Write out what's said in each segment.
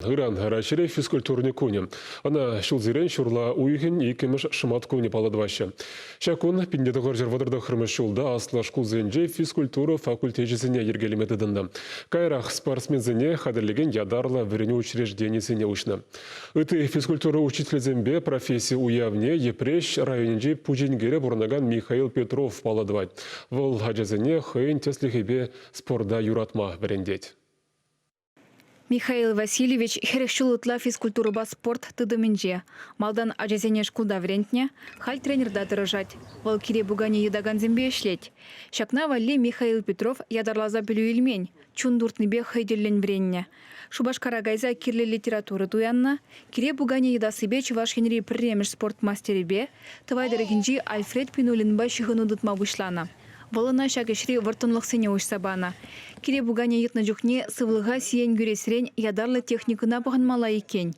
Ыран Раҫҫейре физкультурник кунӗ. Ӑна ҫулсерен ҫурла уйӑхӗн иккӗмӗш шӑмат кунӗ паллӑ тӑваҫҫӗ. Ҫак кун 1939 ҫулта аслӑ шкулсенче физкультура факультечӗсене йӗркелеме тытӑннӑ. Каярах спортсменсене хатӗрлекен ятарлӑ вӗренӳ учрежденийӗсене уҫнӑ. Ытти физкультура учителӗсемпе професси уявне Йӗпреҫ районӗнчи Пучинкере пурӑнакан Михаил Петров паллӑ тӑвать. Вӑл ачасене хӑйӗн тӗслӗхӗпе спорта юратма вӗрентет. Михаил Васильевич 40 ҫул ытла физкультурӑпа спорт тытӑмӗнче. Малтан ачасене шкулта вӗрентнӗ, халь тренерта тӑрӑшать. Вӑл кире пуканӗ йӑтакансемпе ӗҫлет. Ҫакна валли Михаил Петров ятарласа пӗлӳ илмен, чун туртнипе хӑй тӗллӗн вӗреннӗ. Шупашкара кайса кирлӗ литература туяннӑ, кире пуканӗ йӑтассипе Чӑваш Енри пӗрремӗш спорт мастерӗпе, Тӑвай тӑрӑхӗнчи Альфред Пинулинпа ҫыхӑну тытма пуҫланӑ. Вӑл ӑна ҫак ӗҫри вӑрттӑнлӑхсене уҫса панӑ. Кире пуканӗ йӑтнӑ чухне сывлӑха сиен кӳресрен ятарлӑ техникӑна пӑхӑнмалла иккен.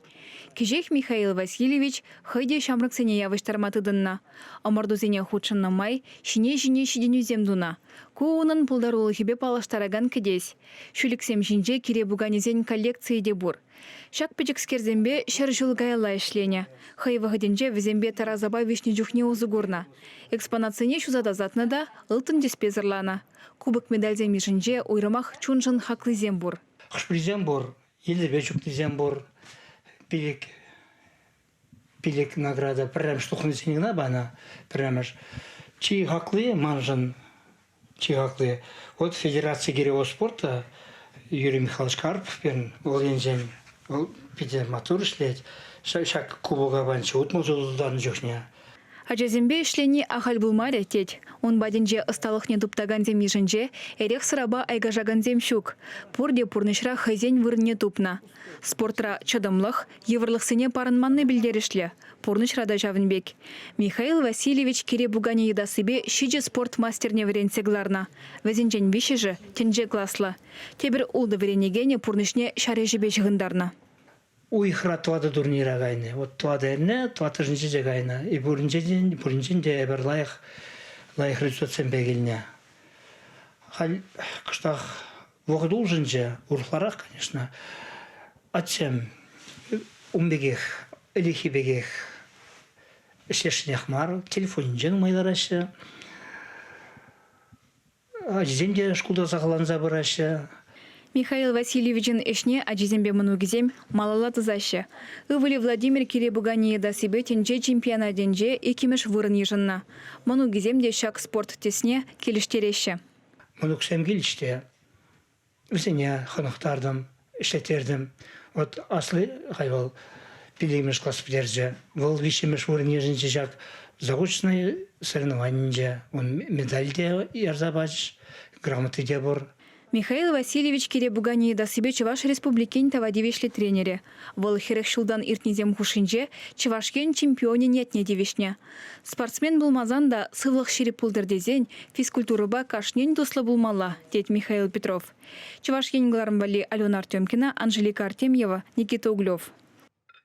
Кӗҫех Михаил Васильевич хӑй те ҫамрӑксене явӑҫтарма тытӑннӑ. Ӑмӑртусене хутшӑннӑ май ҫине-ҫине ҫитӗнӳсем тунӑ. Ку унӑн пултарулӑхӗпе паллаштаракан кӗтес. Ҫӳлӗксем ҫинче кире пуканӗсен коллекцийӗ те пур. Ҫак пӗчӗкскерсемпе 100 ҫул каялла ӗҫленӗ. Хӑй вӑхӑтӗнче вӗсемпе тарасапа виҫнӗ чухне усӑ курнӑ. Экспонатсене ҫуса тасатнӑ та ылтӑн тӗспе сӑрланӑ. Кубок медальсем йышӗнче уйрӑмах чуншӑн хаклисем пур. Хӑш-пӗрисем пур, йӗлтӗрпе чупнисем пур. Пилӗк пилӗк награда пӗрремӗш тухнисене кӑна панӑ. Пӗрремӗш. Чи хакли маншӑн чи хакли. Вот Федераци киревого спорта Юрий Михайлович Карпов пирӗн вӑл енчен вӑл питӗ маттур ӗҫлет. Ҫак кубока панччӗ 60 ҫул тултарнӑ чухне. Ачасемпе ӗҫлени ахаль пулмарӗ, тет. Ун патӗнче ӑсталӑхне туптакансем йышӗнче эрех-сӑрапа айкашакансем ҫук. Пурте пурнӑҫра хӑйсен вырӑнне тупнӑ. Спортра чӑтӑмлӑх, йывӑрлӑхсене парӑнманни пӗлтерӗшлӗ. Пурнӑҫра та ҫавӑн пек. Михаил Васильевич кире пуканӗ йӑтассипе ҫичӗ спорт мастерне вӗрентсе кӑларнӑ. Вӗсенчен виҫҫӗшӗ тӗнче класлӑ. Тепӗр ултӑ вӗренекенӗ пурнӑҫне ҫар ӗҫӗпе ҫыхӑнтарнӑ. Уйӑхра тӑватӑ турнира кайнӑ. Вот тӑватӑ эрне тӑваттӑшӗнче те кайнӑ. И пуринчен, пуринчен те эпир лайӑх, лайӑх результатсемпе килнӗ. Халь кӑштах вӑхӑт улшӑнчӗ, урӑхларах, конечно. Атьсем ун пекех, ӗлӗкхи пекех ӗҫлесшӗнех мар, телефонӗнче нумай лараҫҫӗ. Ачисем те шкулта сахалланса пыраҫҫӗ. Михаил Васильевичӑн ӗҫне ачисемпе мӑнукӗсем малалла тӑсаҫҫӗ. Ывӑлӗ Владимир кире пуканӗ йӑтассипе тӗнче чемпионатӗнче иккӗмӗш вырӑн йышӑннӑ. Мӑнукӗсем те ҫак спорт тӗсне килӗштереҫҫӗ. Мӑнуксем килчӗҫ те вӗсене хӑнӑхтартӑм, ӗҫлеттертӗм. Вот асли хай вӑл пиллӗкмӗш класс пӗтерчӗ. Вӑл виҫҫӗмӗш вырӑн йышӑнчӗ ҫак заочнӑй соревнованинче. Ун медаль те ярса пачӗҫ, грамоти те пур. Михаил Васильевич кире пуканӗ йӑтассипе Чӑваш Республикин тава тивӗҫлӗ тренерӗ. Вӑл 40 ҫултан иртнисем хушшинче Чӑваш Ен чемпионӗн ятне тивӗҫнӗ. Спортсмен пулмасан та сывлӑх ҫирӗп пултӑр тесен физкультурӑпа кашнин туслӑ пулмалла, тет Михаил Петров. Чӑваш Ен кӑларӑм валли Алена Артемкина, Анжелика Артемьева, Никита Углев.